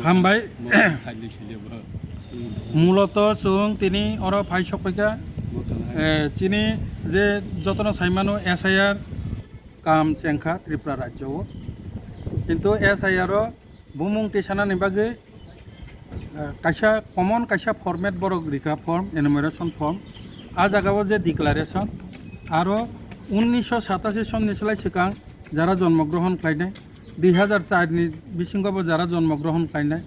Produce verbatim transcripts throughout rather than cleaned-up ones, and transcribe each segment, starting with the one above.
Hambai. Muloto chwng tini oro phai sokphaikha. Eh, chini je jotono saimano S I R kam chengkha Tripura rajyo o. Kintu S I R o bumung tisanani bagwi, eh, kaisa common kaisa format borok rikha form, enumeration form. A jagao je declaration, aro unnisho satashi sonni slai swkang jara jonmo grohon khlainai, dui hazar char ni bisingo bo jara jonmo grohon khlainai,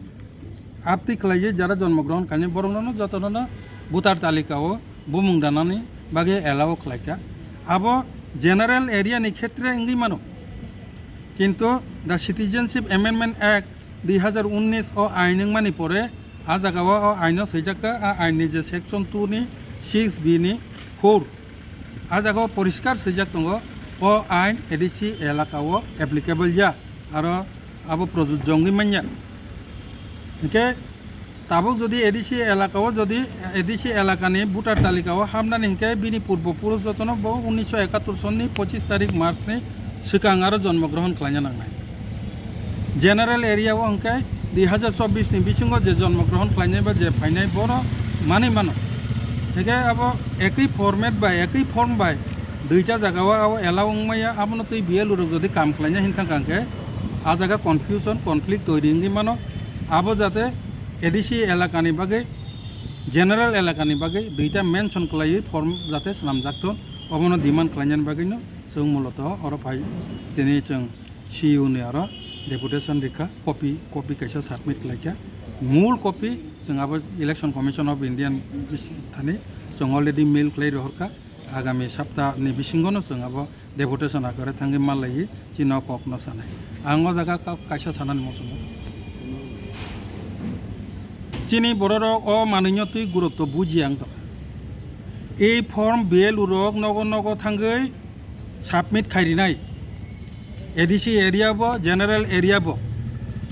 aptwi khlaiwi jara jonmo grohon khlainai borokno jotono voter talika o bumung danani bagwi allow khlaikha. Abo general area ni khetre wngwi mano. Kintu the Citizenship Amendment Act dui hazar unnish o ain wngmani pore a jagao o aino swijakha, a ain ni je section two ni six B ni four, a jagao poriskar swijak tongo, o ain A D C elaka o applicable ya, aro abo projujjo wngwi manya. Hinkhe tabuk jodi A D C elaka o jodi A D C elakani voter talika o habnani hinkhe bini purbo purush jotono bo unnisho ekattor sonni pochish tarik March ni swkang aro jonmo grohon khlaina nangnai. General area o hinkhe dui hazar chobbish ni bisingo je jonmo grohon khlainai ba je phainai bono manwi mano. Hinkhe abo ekwi format bai ekwi form bai duita jagao abo allow wngmaya, abono twi B L O rok jodi kam khlaina hinthang kha hinkhe a jaga confusion, conflict toiri wngwi mano. Abo jate A D C elakani bagwi, general elakani bagwi duita mention khlaiwi form jate swnamjak thon, obono demand khlainani bagwino chwng muloto oro phai tini chwng C E O ni aro deputation rikha, copy, copy kaisa submit khlaikha. Mul copy chwng abo Election Commission of India ni thani chwng already mail khlai rohorkha. Agami sapta ni bisingo no chwng abo deputation akare thangwi ma laiwi chini o kok no sanai. Ang o jaga ka-, kaisa sanani muchungo. Chini bororok o manwino twi gurutto buji ang tokha. Ei form B L O rok nogo nogo thangwi submit khairinai. A D C area bo, general area bo.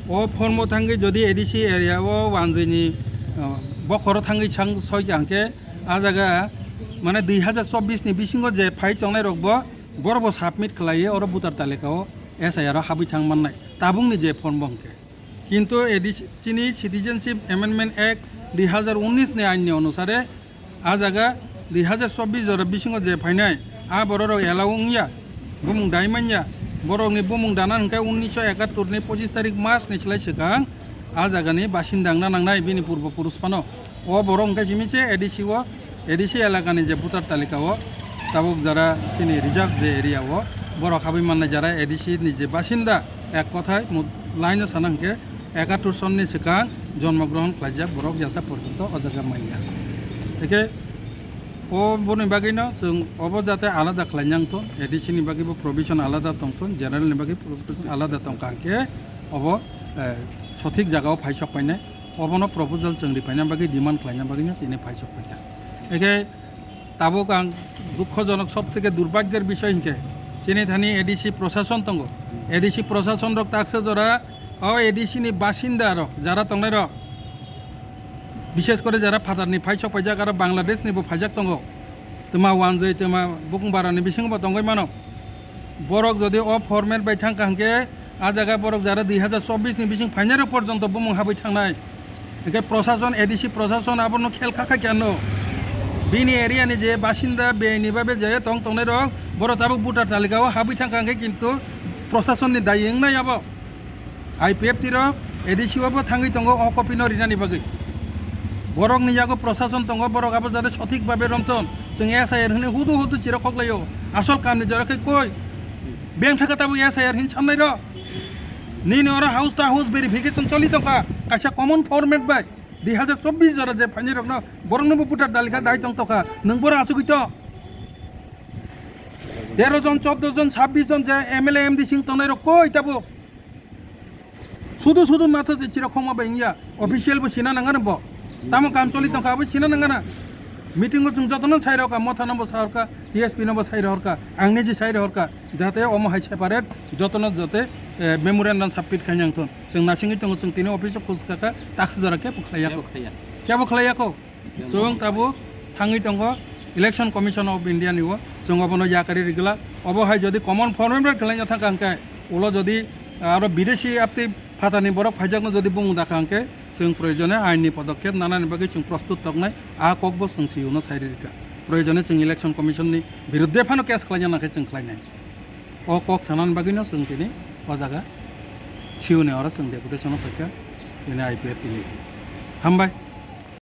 O form o thangwi jodi A D C area o wanjwini, uh, bokhoro thangwi sang soi kha hwnkhe, a jaga mane dui hazar chobbish ni bisingo je phai tongnai rok bo, borok bo submit khlaiwi oro voter talika o S I R o habwi thang mannai, tabukni je form bo hwnkhe. Kintu A D C, chini Citizenship Amendment Act dui hazar unnish ni ain ni onusare a jaga dui hazar chobbish jora bisingo je phainai, a borok rok allow wngya, bumung dai manya, borok ni bumung dana hwnkhe unnisho ekattor ni pochish tarik March ni slai swkang a jaga ni basinda wngna nangnai bini purbo purush phano. O borok hwnkhe simi se A D C o, A D C elakani je voter talika o tabuk jara chini reserve je area o borok habwi mannai jara A D C ni je basinda, ek kothai mu-, line o sana hwnkhe ekattor sonni swkang jonmo grohon khlaijak borok yasa porjonto o jaga manya. Hwnkhe o boni bagwino chwng obo jate alada khlaina wngthon, A D C ni bagwi bo provision alada tongthon, general ni bagwi provision alada tongkha hwnkhe obo, eh, sothik jagao phai sok painai. Obono proposal chwng ri paina bagwi demand khlaina bagwino tini phai sok paikha. Hwnkhe tabuk ang dukhojonok sob theke durbhagyor bisoi hwnkhe chini thani A D C prosason tongo. A D C prosason rok taksa jora o A D C ni basinda rok jara tongnai rok, bishes kore jara phatar ni phai sok paijak aro Bangladesh ni bo phaijak tongo. Twma wanjwi twma bukung bara ni bisingo bo tongwi mano. Borok jodi o format bai thang kha hwnkhe, a jaga borok jara dui hazar chobbish ni bising phainai rok porjonto bumung habwi thangnai. Hwnkhe prosason, A D C prosason abono khel kha kha khe ano. Bini area ni je basinda, bini babe je tong tongnai rok, borok tabuk voter talika o habwi thang kha hwnkhe, kintu prosason ni dayi wngnai abo. I P F T rok A D C o bo thangwi tongo o copy no rinani bagwi. Borok ni yago prosason tongo, borok abo jate sothik babe romthon. Chwng S I R hwnwi hudu hudu chirok kok laio. Asol kam ni jora khe koi? Beng thaka tabuk S I R hin samnai rok. Nini oro house to house verification choli tongkha. Kaisa common format bai. Dui hazar chobbish jora je phaini rokno borokno bo voter talika dai tong tokha. Nwng boro achugwi to. Tero jon, chordo jon, sabbish jon je M L A, M D C wng tongnai rok koi tabuk? Sudu sudu matho je chirok khongma bai wngya, official bo sina nangano bo. Tamo kam choli tongkha abo sina nangana. Meeting o chwng jotono sai rokha, motha no bo sai rokha, T S P no bo sai rokha, ang niji sai rokha, jate omo hai separate jotono jate, eh, memorandum submit khaina wngthon. Chwng nasingwi tongo, chwng tini office o khus kaka, taksujora kebo khlaiya kho. Kebo khlaiya. Kebo khlaiya kho. Chwng tabuk thangwi tongo Election Commission of India ni o, chwng obono yakarwi rigwlak. Obo hai jodi common format bai khlaina thangkha hwnkhe, ulo jodi, ah, aro bideshi aptwi Phatarni borok phaijakno jodi bumung dakha hwnkhe, chwng proyojone ainni podokkhep nanani bagwi chwng prostut toknai, a kokbo chwng C E O no sai rwrwkha. Proyojone chwng Election Commission ni birudde phano case khlaina nangkhe chwng khlainai. O kok sanani bagwino chwng tini o jaga C E O ni oro chwng deputation o phaikha, tini I P F T ni. Hambai.